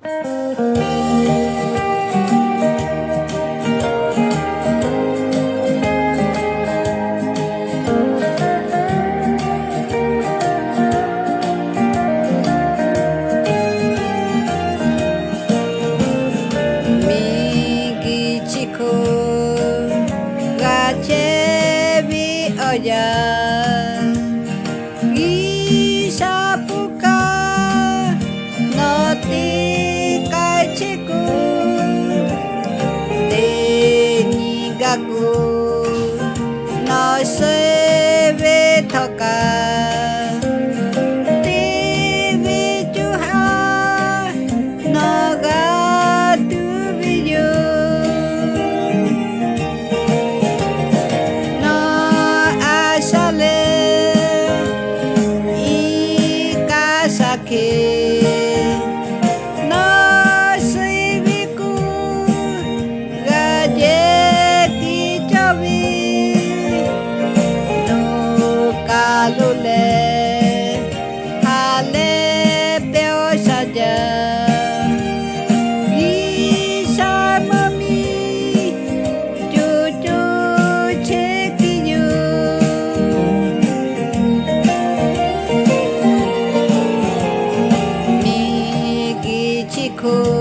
Miˬ guiˬ chi hk'oˆ g'a chehˇ ve awˬ yanˇ, G'uiˬsha pon kaꞈ nawˬ te k'ai chehˇ kuˬ, teˇ nyi gaˬ kuˬ nawˬ suh ve htawˇ kaꞈ, teˇ ve co ha nawˬ g'a tuˬ ve yoˬ. Nawˬ a shaˉ leh iˉ kaˆ shaˍ hk'e, nawˬ suh ve kuˬ g'a jehˇ tiˉ cawˇ ve, nawˬ kaˬ lo leh ha leh pehˇ awˬ shaˍ jaˇ. G'uiˬsha mvuhˇ miˬ co co chehˇ tiˉ yoˬ. Miˬ guiˬ chi hk'oˆ